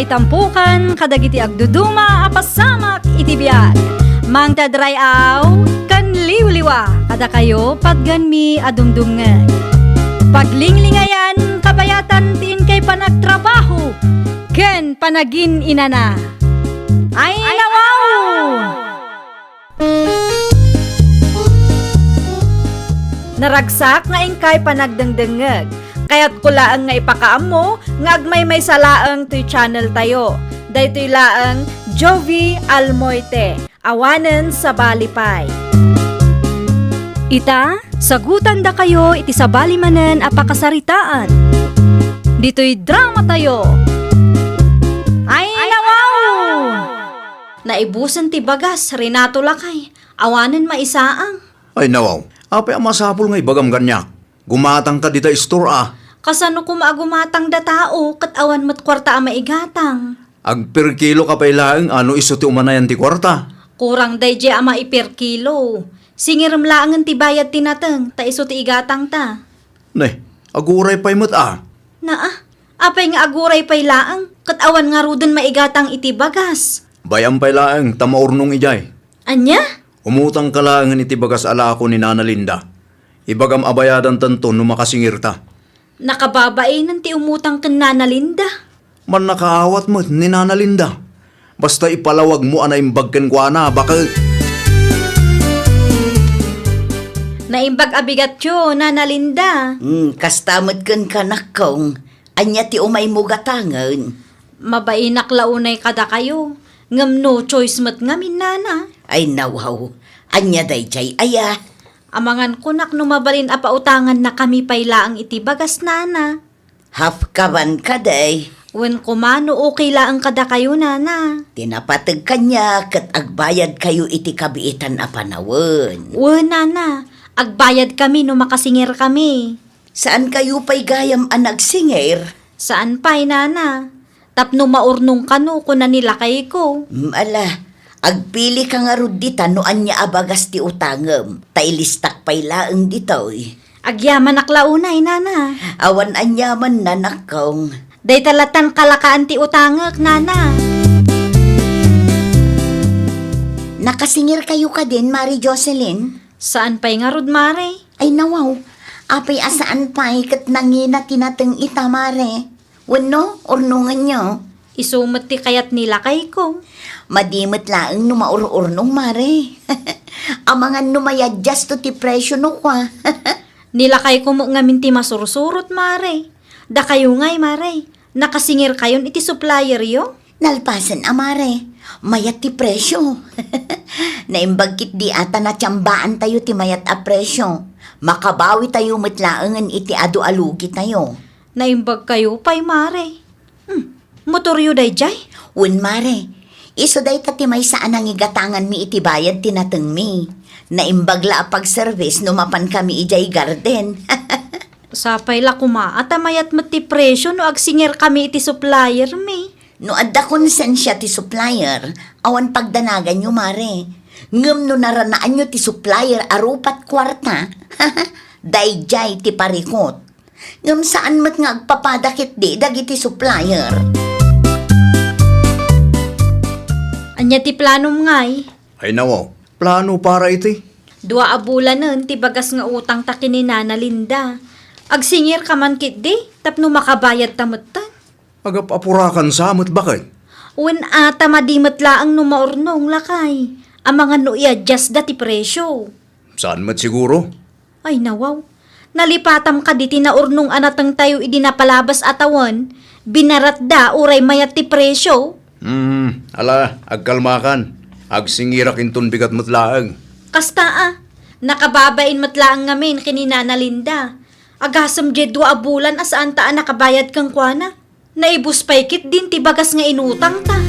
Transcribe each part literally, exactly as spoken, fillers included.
Itampukan kadagiti agduduma a pasamak iti biag. Mangted ray-aw ken liwliwa kadakayo patgenmi a dumdumngeg. Paglinglingayan, kabayatan ti inkay panagtrabaho ken panagin-inana. Ay, nawaw! Naragsak nga inkay panagdengdengngeg. Kayatko laeng nga ipakaammo nga agmaymaysa laeng toy channel tayo. Daytoy laeng Jovie Almoite, awanen sabali pay. Ita, sagutandakayo iti sabali manen a pakasaritaan. Ditoy drama tayo. Ay, nawaw! Naibusen ti bagas, Renato lakay. Awanen maisaang. Ay, nawaw. Apay a masapul nga ibagam kaniak? Gumatangka dita istor a. Kasano koma a gumatang da tao ket awan met kuarta a maigatang? Agperkiloka pay laeng a no isu ti umanayan ti kuarta. Kurang daydiay a maiperkilo. Singirem laengen ti bayad ti nateng, ta isu ti igatangta. Ne, aguray pay met a. Naa, apay nga aguray pay laeng, ket awan ngaruden maigatang iti bagas? Bay-am pay laeng ta maurnong idiay. Ania? Umutangka laengen iti bagas a lako ni Nana Linda. Ibagam a bayadantanto no makasingirta. Nakababainen ti umutang ken Nana Linda. Mannakaawat met ni Nana Linda. Basta ipalawagmo a naimbag kenkuana, baket. Naimbag a bigatyo, Nana Linda. Hmm, kasta met kenka, nakkong. Ania ti umaymo gatangen? Mabainak la unay kadakayo, ngem no choice met ngamin, Nana. Ay, nawaw. Ania daydiay aya? Amangan kunak no mabalin a pautangannakami pay laeng iti bagas, Nana. Half kaban kadi? Wen koma no okay laeng kadakayo, Nana. Ti napateg kaniak ket agbayadkayo iti kabiitan a panawen. Wen, Nana, agbayadkami no makasingirkami. Saankayo pay gayam a nagsingir? Saan pay, Nana. Tapno maurnong kano, kuna ni lakayko. Mm, ala, agpilika ngarud dita no ania a bagas ti utangem, ta ilistak pay laeng ditoy. Agyamanak la unay, Nana. Awan aniaman, nanakkong. Dayta latan kalakaan ti utangek, Nana. Nakasingirkayo kadin, Mari Jocelyn? Saan pay ngarud, Mare? Ay, nawaw. Apay a saan pay ket nangina ti nateng ita, Mare? Wenno, urnongenyo? Isu met ti kayat ni lakayko. Madi met laeng no maur-urnong, Mare. Amangan no mayadjasto ti presyo no kua. Ni lakayko met ngamin ti masursurot, Mare. Dakayo ngay, Mare, nakasingirkayon iti supplieryo? Nalpasen a, Mare. Mayat ti presyo. Naimbag ketdi a ta natiambaantayo ti mayat a presyo. Makabawitayo met laengen iti adu a lugitayo. Naimbagkayo pay, Mare. Hmm, motoryo daydiay? Wen, Mare. Isu dayta ti maysa a nangigatanganmi iti bayad ti natengmi. Naimbag la a pagservice no mapankami idiay garden. Sapay la koma a ta mayat met ti presyo no agsingirkami iti suppliermi. No adda konsensia ti supplier, awan pagdanaganyo, Mare. Ngem no naranaanyo ti supplier a rupat kuarta, daydiay ti parikut. Ngem saan met nga agpapada ketdi dagiti supplier. Ania ti planom ngay? Ay, nawaw, plano para iti? Dua a bulanen ti bagas nga utangta ken ni Nana Linda. Agsingirka man ketdi tapno makabayadta metten. Agap-apurakan sa met baket? Wen a ta madi met laeng no maurnong, lakay. Amangan no i-adjustda ti presyo. Saan met siguro? Ay, nawaw. Nalipatam kadi ti naurnong a natengtayo idi napalabas a tawen, binaratda uray mayat ti presyo? Hmm, ala, agkalmakan. Agsingirak inton bigat met laeng. Kasta a, nakababain met laeng ngamin ken ni Nana Linda. Agasem diay dua a bulan a saanta a nakabayad kenkuana. Naibus pay ketdin ti bagas nga inutangta.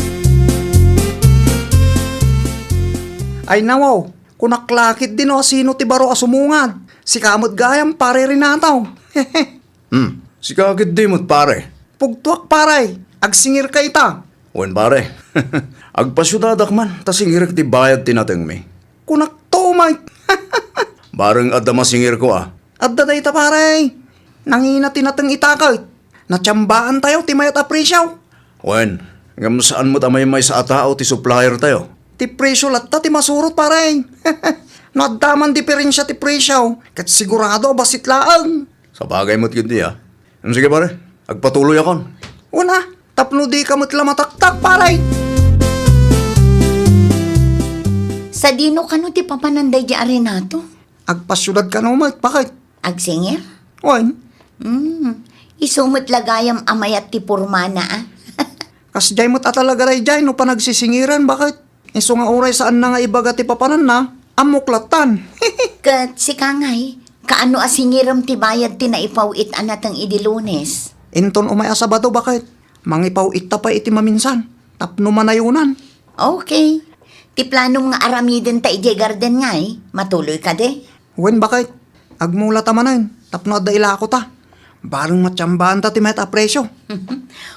Ay, nawaw, kunak la ketdi no asino ti baro a sumungad. Sika met gayam, Pare Renato. Hmm, sika ketdi met, pare. Pugtoak, pare. Agsingirka ita. Wen, pare. Agpasiudadak man ta singirek ti bayad ti natengmi. Kunak to, Mike. Bareng adda masingirko, a. Adda dayta, pare. Nangina ti nateng ita ket natiambaantayo ti mayat a presyo. Wen, Ngem saan met a maymaysa a tao ti supplier tayo. Ti presyo latta ti masurot, pare. No adda man diferensia ti presyo, ket sigurado a bassit laeng. Sabagay met ketdi, a. Sige, pare, agpatuloyakon. Una, tapno dika met la mataktak, pare. Sadino kano ti papanan daydi a Renato? Agpasiudad kano met, bakit? Agsingir? Wen. Hmm. Isu met la gayam a mayat ti pormana, a. Kasdiay met a talaga daydiay no panagsisingiran, bakit? Isu nga uray saanna nga ibaga ti papananna, ammok lattan. Ket sika ngay, kaano a singirem ti bayad ti naipaw-it a nateng idi Lunes? Inton umay a Sabado, bakit? Mangipaw-itta pay iti maminsan, tapno manayonan. Okay. Ti planom nga aramidenta idiay garden ngay, matuloy kadi? Wen, bakit? Agmulata manen, tapno adda ilakota. Bareng matsambanta ti mayat a presyo.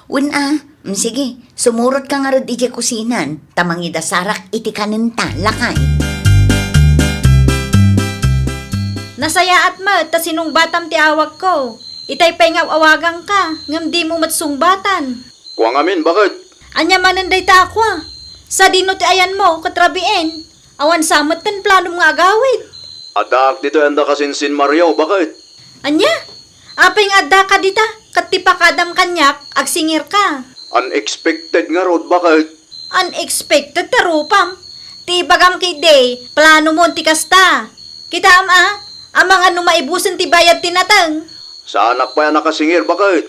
Wen a, mm, sige, sumurotka ngarud idiay kusinan, ta mangidasarak iti kanenta, lakay. Nasayaat met ta sinungbatam ti awagko. Itay pay nga aw-awagangka, ngem dimo met sungbatan. Kua ngamin, bakit? Ania manen dayta a kua? Sadino ti ayanmo ket rabiin? Awan sa met ti planom nga agawid. Addaak ditoy anda kasinsin Mario, bakit? Ania? Apay nga addaka dita, ket ti pakadam kaniak, agsingirka? Unexpected ngarud, bakit? Unexpected ti rupam. Ti ibagam ketdi, planomon ti kasta. Kitaem a, amangan no maibusen ti bayad ti nateng. Saanak pay a nakasingir, bakit?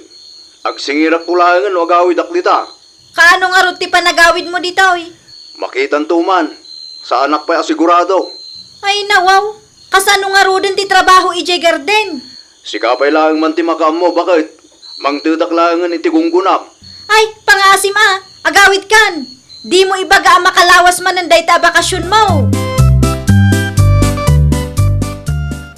Agsingirakto laengen no agawidak dita. Kaano ngarud ti panagawidmo ditoy? Makitanto man. Saanak pay a sigurado. Ay, nawaw. Kasano ngaruden ti trabaho idiay garden? Sika pay laeng man ti makaammo, bakit? Mangtedak laengen iti gunggonak. Ay, pangaasim a, agawidkan. Dimo ibaga a makalawas manen dayta a bakasionmo.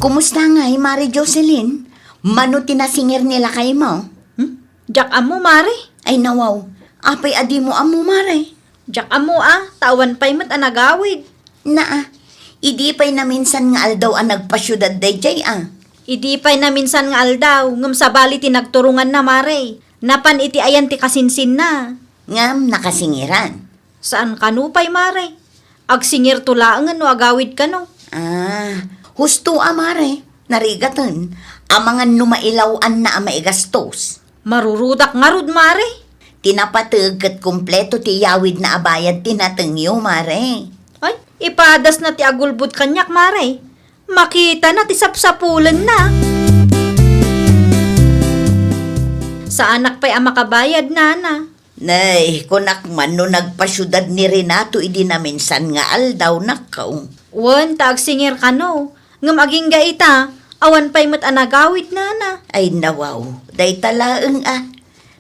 Kumusta ngay, Mare Jocelyn? Mano ti nasingir ni lakaymo? Hmm? Diak ammo, Mare. Ay, nawaw. Apay a dimo ammo, Mare? Diak ammo a, ta awan pay met a nagawid. Naa, idi pay naminsan nga aldaw a nagpasiudad daydiay a. Idi pay naminsan nga aldaw, ngem sabali ti nagturonganna, Mare. Napan iti ayan ti kasinsinna. Ngem nakasingiran. Saan kano pay, Mare. Agsingirto laengen no agawid kano. Ah, husto a, Mare. Narigaten, amangan no mailaw-anna a maigastos. Marurudak ngarud, Mare. Ti napateg ket kompleto ti yawidna a bayad ti natengyo, Mare. Ay, ipadasna ti agulbod kaniak, Mare. Makitana ti sapsapulenna. Saanak pay a makabayad, Nana. Nay, kunak man no nagpasiudad ni Renato idi naminsan nga aldaw, nakaw. Wen, ta agsingir kano. Ngem agingga ita, awan pay met a nagawid, Nana. Ay, nawaw, dayta laeng a.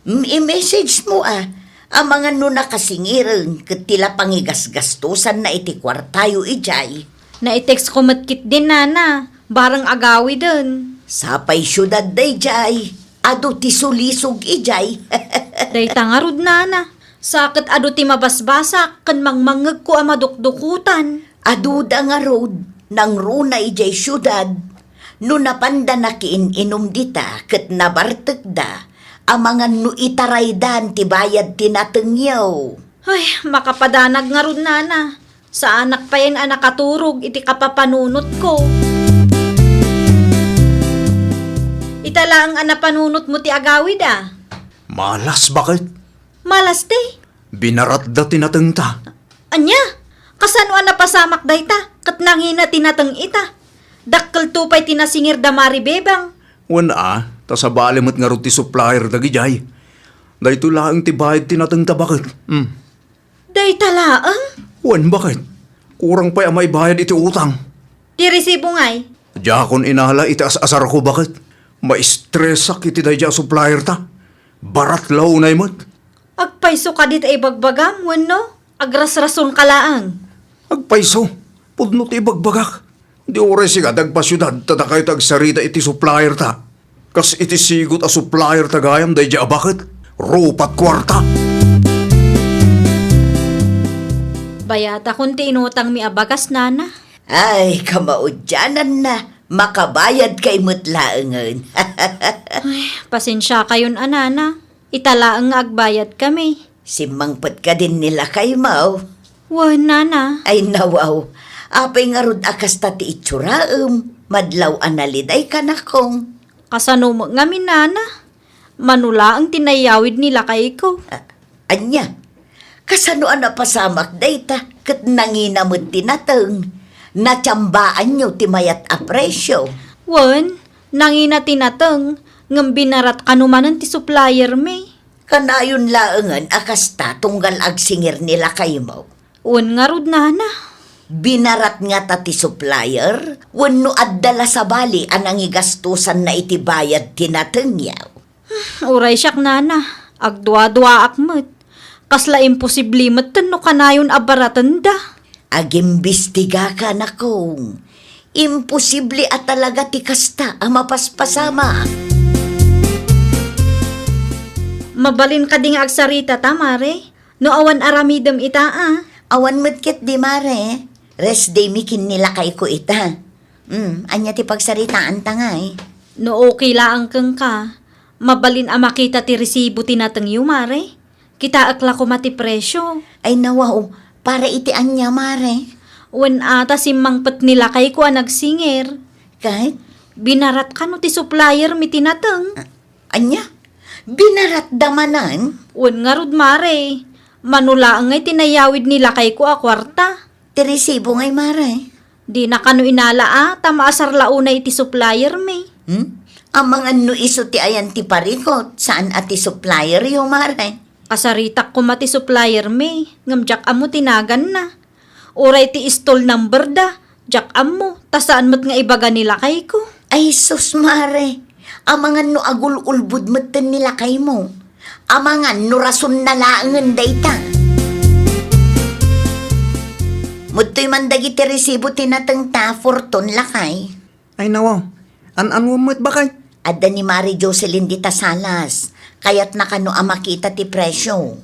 Mm, i-message mo a. Amangan no nakasingiren ket ti la pangigasgastosanna iti kuartayo idiay. Nai-text ko met ketdin, Nana. Bareng agawiden. Sapay siudad daydiay. Adu ti sulisog idiay. Dayta ngarud, Nana. Sa ket adu ti mabasbasak ken mangmangngegko a madukdukotan. Aduda ngarud, nangruna idiay siudad. No napanda nakiin-inum dita ket nabartekda, amangan no itaraydan ti bayad ti natengyo. Ay, makapadanag ngarud, Nana. Saanak payen a nakaturog iti kapapanunotko. Ita laeng a napanunotmo ti agawid a. Malas, bakit? Malas ti? Binaratda ti natengta. Ania? Kasano a napasamak dayta ket nangina ti nateng ita? Dakkelto pay ti nasingir da Mari Bebang. Wen a, ta sabali met ngarud ti supplier dagidiay. Daytoy laeng ti bayad ti natengta, bakit? Hmm. Dayta laeng? Wen, bakit? Kurang pay a maibayad iti utang. Ti resibo ngay? Diakon inala iti as-asarko, bakit? Maistresak iti daydiay a supplier ta. Barat la unay met. Agpayso kadi ta ibagbagam wenno agrasrasonka laeng? Agpayso, pudno ti ibagbagak. Di uray sika ti agpasiudad ta dakayo ti agsarita iti supplier ta. Kas iti sigut a supplier ta gayam daydiay a baket, rupat kuarta. Bayadakon ti inutangmi a bagas, Nana. Ay, kamaudiananna, makabayadkay met laengen. Ay, pasensiakayon a, Nana. Ita laeng nga agbayadkami. Simmangpet kadin ni lakaymo? Wen, nana. Ay, nawaw. Apay ngarud a kasta ti itsuraem? Madlaw a naliday, kanakong. Kasano met ngamin, nana? Mano laeng ti nayawid ni lakayko. A-, ania? Kasano a napasamak dayta ket nangina met ti nateng? Natiambaanyo ti mayat a presio? Wen, nangina ti nateng, ngem binarat kano manen ti suppliermi. Kanayon laengen a kasta tunggal agsingir ni lakaymo. Wen ngarud, nana. Binarat ngata ti supplier? Wenno adda la sabali a nangigastosanna iti bayad ti natengyo? Uray siak, nana. Agduaduaak met. Kasla imposible metten no kanayon a baratenda. Agimbistigaka, nakong. Imposible a talaga ti kasta a mapaspasamak. Mabalin kadi nga agsaritata, mare? No awan aramidem ita, a? Awan met ketdi, mare. Rest day mi ken ni lakayko ita. Hmm, ania ti pagsaritaanta ngay? No okay laeng kenka, mabalin a makita ti resibo ti natengyo, mare? Kitaek la koma ti presio. Ay, nawaw, para iti ania, mare? Wen, a ta simmangpet ni lakayko a nagsingir. Ket? Binarat kano ti suppliermi ti nateng. A-, ania? Binaratda manen? Wen ngarud, mare. Mano laeng ngay ti nayawid ni lakayko a kuarta. Ti resibo ngay, mare? Dina kano inala a, ta maasar la unay iti suppliermi. Hmm? Amangan no isu ti ayan ti parikut, saan a ti supplieryo, mare? Kasaritak koma ti suppliermi, ngem diak ammo ti naganna. Uray ti stall number da, diak ammo, ta saan met nga ibaga ni lakayko. Ay sus, mare, amangan no agul-ulbod metten ni lakaymo. Amangan no rasonna laengen dayta. Mudtoy man dagiti resibo ti natengta, Fortune, lakay. Ay, nawaw. An-anuem met, bakay? Adda ni Mari Jocelyn dita Salas. Kayatna kano a makita ti presio.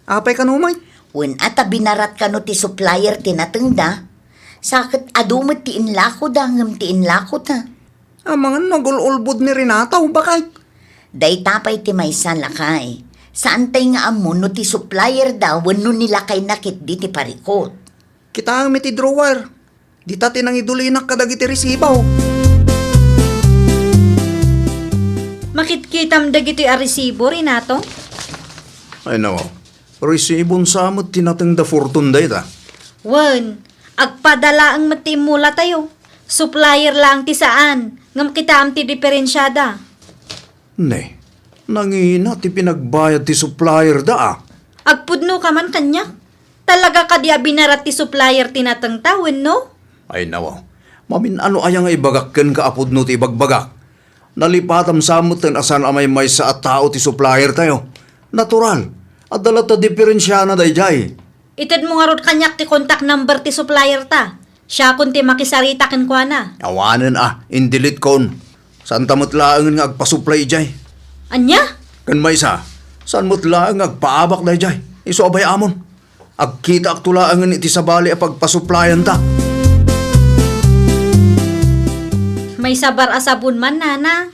Apay kano met? Wen, a ta binarat kano ti supplier ti natengda. Sa ket adu met ti inlakoda ngem ti inlakota. Amangan no agul-ulbod ni Renato, bakay? Dayta pay ti maysa, lakay. Saantay nga ammo no ti supplier da wenno ni lakayna ketdi ti parikut. Kitaem iti drawer. Dita ti nangidulina kadagiti resibo. Makitkitam dagitoy a resibo, Renato? Ay, nawaw. Resibon sa met ti natengda Fortune dayta. Wen, agpada laeng met ti immulatayo. Supplier laeng ti saan, ngem kitaem ti diferensiada. Ne, nangina ti pinagbayad ti supplier da, a. Agpudno ka man kaniak? Talaga kadi a binarat ti supplier ti natengta, wenno? Ay, nawaw. Mamin-ano aya nga ibagak kenka a pudno ti ibagbagak? Nalipatam sa metten a saan a maymaysa a tao ti supplier tayo. Natural. Adda latta diferensiana daydiay. Itedmo ngarud kaniak ti contact number ti supplier ta. Siakon ti makisarita kenkuana. Awanen a, in-delete kon. Saanta met laengen nga agpasuplay idiay. Ania? Ken maysa, saan met laeng nga agpaabak daydiay. Isu a bay-amon. Agkitaakto laengen iti sabali a pagpasuplayanta. Maysa bar a sabon man, nana.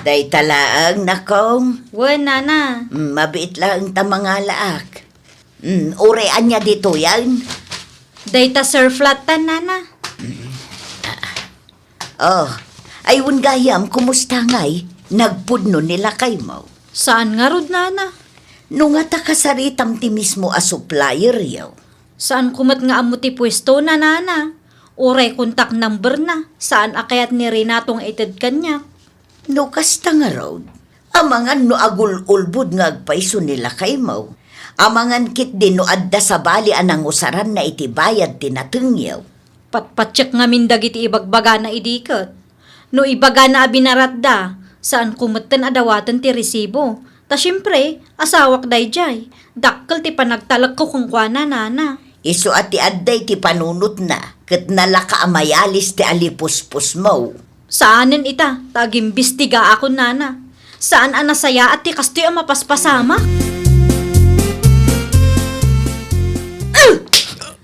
Dayta laeng, nakong. Wen, nana. Mm, mabiit laeng ta mangalaak. Mm, uray ania ditoyen? Dayta Surf latta, nana. Mm. Ah. Oh, ay wen gayam, kumusta ngay? Nagpudno ni lakaymo? Saan ngarud, nana. No ngata kasaritam ti mismo a supplieryo. Saanko met nga ammo ti puesto na, nana. Uray contact number na, saan a kayat ni Renato nga ited kaniak. No kasta ngarud, amangan no agul-ulbod nga agpayso ni lakaymo. Amangan ketdi no adda sabali a nangusaranna iti bayad ti natengyo. Patpatiek ngamin dagiti ibagbagana idi ket. No ibagana a binaratda, saanko metten a dawaten ti resibo. Ta siempre, asawak daydiay. Dakkel ti panagtalekko kenkuana, nana. Isu a ti adda iti panunotna, ket nalaka a mayalis ti alipuspusmo. Saanen ita, ta agimbestigaakon, nana. Saan a nasayaat ti kastoy a mapaspasamak.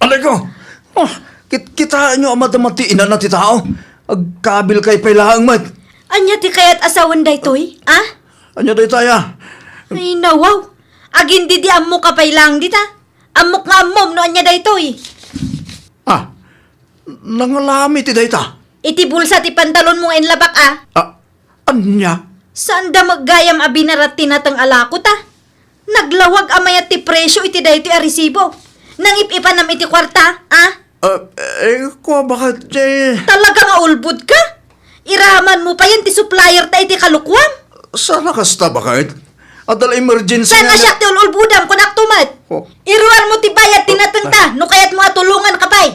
Alayko! Ah, kit-, kitaenyo a madama ti inana ti tao? Agkabilkay pay laeng met. Ania ti kayat a sawen daytoy, a? Ania daytaya? Ay, nawaw. Agin di di ammo ka pay laeng dita. Ammok nga ammom no ania daytoy. Ah, nangalami ti dayta. Iti bulsa ti pantalonmo nga inlabak, a. Ah, ania? Saan da met gayam a binarat ti nateng a lako ta? Naglawag a mayat ti presyo iti daytoy a resibo. Nangip-ipanam iti kuarta, a? Ah, eh, kua, baket, eh. Talaga nga ulbod ka? Iraman mo pa yan ti supplier ta iti kalukuam? Sana kasta, baket? Adda la emergency Sana nga siak ti ululbodam, kunak to met. Oh. Iruar mo ti bayad ti nateng ta, no kayat mo a tulongan ka pay.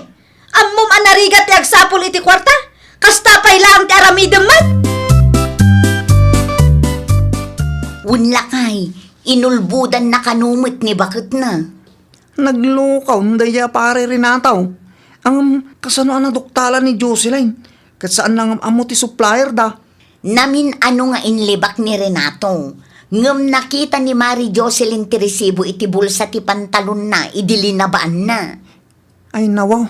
Ammom a narigat ti agsapul iti kuarta? Kasta pay laeng ti aramidem met? Wen lakay, inulbodanna kano met ni baketna. Naglukaw daydi a pare Renato. Ngem kasano a naduktalan ni Jocelyn? Ket saan na ngem ammo ti supplier da. Namin-ano nga inlibak ni Renato, ngem nakita ni Mari Jocelyn ti resibo iti bulsa ti pantalonna idi linabaanna. Ay, nawaw.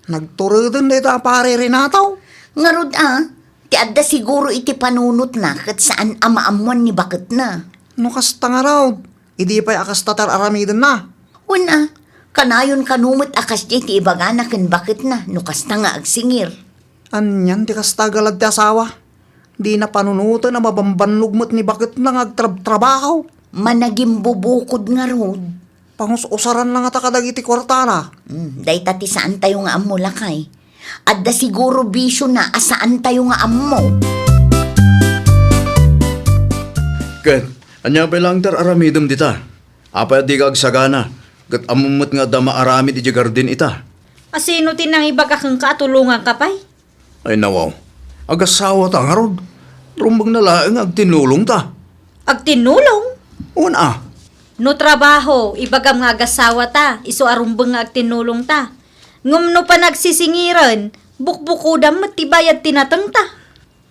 Nagtureden dayta a pare Renato. Ngarud a, ti adda siguro iti panunotna ket saan a maammoan ni baketna. No kasta ngarud, idi pay a kasta ti ar-aramidenna. Wen a, kanayon kano met a kasdiay ti ibagana ken baketna no kasta nga agsingir. Anian ti kasta a galad ti asawa? Dina panunoten a mabambannog met ni baketna nga agtrabtrabaho. Managimbubukod ngarud. Pangus-usaranna ngata kadagiti kuartana. Hmm, dayta ti saantayo nga ammo, lakay. Adda siguro bisiona a saantayo nga ammo. Ket, ania pay laeng ti ar-aramidem dita? Apay a dika agsagana, ket ammom met nga adda maaramid idiay garden ita? A sino ti nangibaga kenka a tulonganka pay? Ay, nawaw. Agasawata ngarud. Rumbengna laeng nga agtinnulongta. Agtinnulong? Wen a. No trabaho, ibagam nga agasawata, isu a rumbeng nga agtinnulongta. Ngem no panagsisingiren, bukbukodam met ti bayad ti natengta.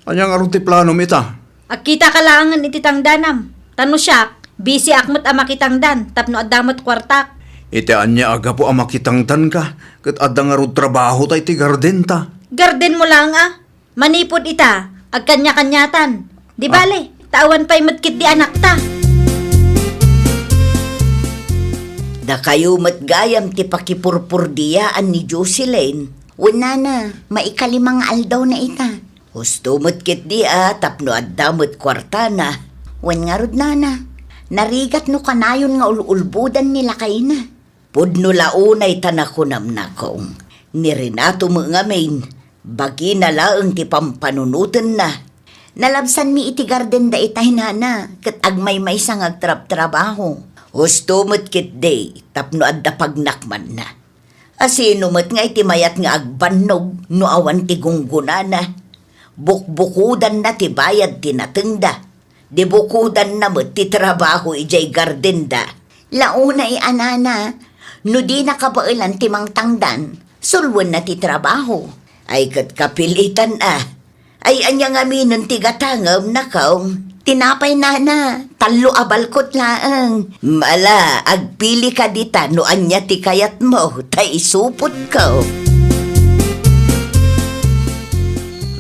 Ania ngarud ti planom ita? Agkitaka laengen iti tangdanam. Ta no siak, bisiak met a makitangdan tapno adda met kuartak. Iti ania a gapu a makitangdanka ket adda ngarud trabahota iti gardenta? Gardenmo laeng a. Manipud ita, agkaniakaniatan. Di Ah. bale, ta awan pay met ketdi anakta. Dakayo met gayam ti pakipurpurdiyaan ni Jocelyn. Wen nana, maikalima nga aldawna ita. Husto met ketdi a tapno adda met kuartana. Wen ngarud nana, narigat no kanayon nga ul-ulbodan ni lakayna. Pudno la unay ta nakunam, nakong, ni Renato met ngamin, bagina laeng ti pampanunotenna. Nalabsanmi iti garden da itay nana, ket agmaymaysa nga agtrabtrabaho. Husto met ketdi tapno adda pagnakmanna. A sino met nga iti mayat nga agbannog no awan ti gunggonana? Bukbukodanna ti bayad ti natengda. Di bukodanna met ti trabaho idiay gardenda. Launay a nana, no dina kabaelan ti mangtangdan, sulwenna ti trabaho. Ay ket kapilitan a. Ay ania ngaminen ti gatangem, nakong? Tinapay nana, tallo a balkot laeng. Mala, agpili ka dita no ania ti kayatmo, ta isupotko.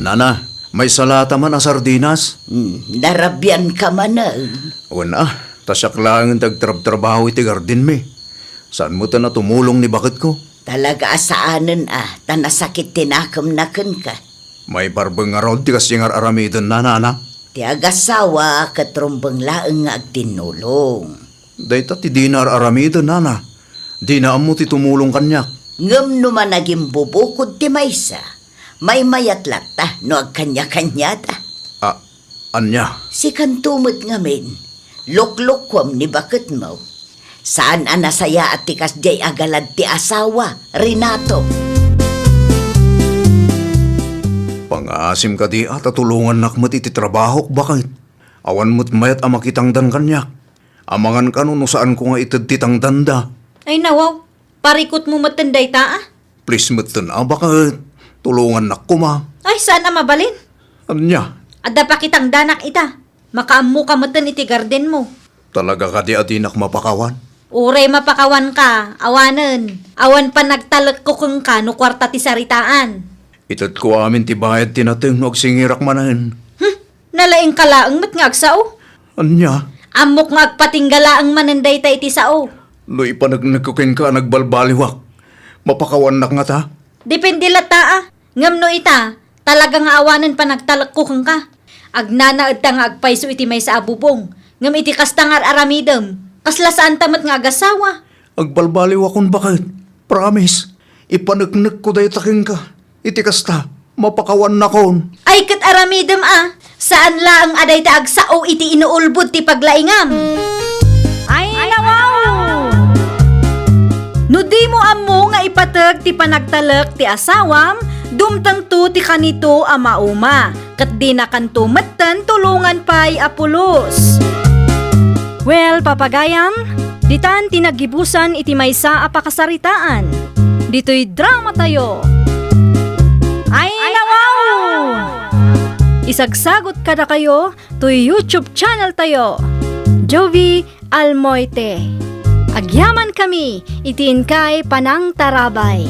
Nana, maisalatam a sardinas? Hmm, narabian ka manen. Wen a, ta siak laengen ti agtrabtrabaho iti gardenmi. Saan met a tumulong ni baketko? Talaga a saanen a, ta nasakit ti nakemna kenka. Maiparbeng ngarud ti kasdi nga ar-aramidenna, nana? Ti agasawa ket rumbeng laeng nga agtinnulong. Dayta ti dina ar-aramiden, nana. Dina ammo ti tumulong kaniak. Ngem no managimbubukod ti maysa, maymayat latta no agkaniakaniata. A, ania? Sikanto met ngamin, luklukuam ni baketmo. Saan a nasayaat ti kasdiay a galad ti asawa, Renato. Pangaasim kadi a ta tulongannak met iti trabahok, baket. Awan met mayat a makitangdan kaniak. Amangan kano no saanko nga ited ti tangdanda. Ay, nawaw. Parikutmo metten dayta, a. Please metten a, baket. Tulongannak koma. Ay, saan a mabalin? Ania? Adda pakitangdanak ita. Makaammoka metten iti gardenmo. Talaga kadi a dinak mapakawan? Uray mapakawanka, awanen. Awan panagtalekko kenka no kuarta ti saritaan. Itedko amin ti bayad ti nateng no agsingirak manen. Hmm, nalaingka laeng met nga agsao. Ania? Ammok nga agpatingga laeng manen dayta iti sao. No ipaneknekko kenka a nagbalbaliwak, mapakawannak ngata? Depende latta a. Ngem no ita, talaga nga awanen panagtalekko kenka. Agnanaedta nga agpayso iti maysa a bubong, ngem iti kasta nga ar-aramidem, kasla saanta met nga agasawa. Agbalbaliwakon baket. Promise, ipaneknekko dayta kenka. Iti kasta, mapakawannakon. Ay ket aramidem a, saan laeng a dayta agsao iti inuulbod ti paglaingam. Ay, nawaw! No dimo ammo nga ipateg ti panagtalek ti asawam, dumtengto ti kanito a mauma, ket dinakanto metten tulongan pay a pulos. Well, papagayam, ditan ti naggibusan iti maysa a pakasaritaan. Ditoy dramatayo. Ay, nawaw! Isagsagot kadakayo toy YouTube channel tayo, Jovie Almoite. Agyaman kami iti inkay panangtarabay.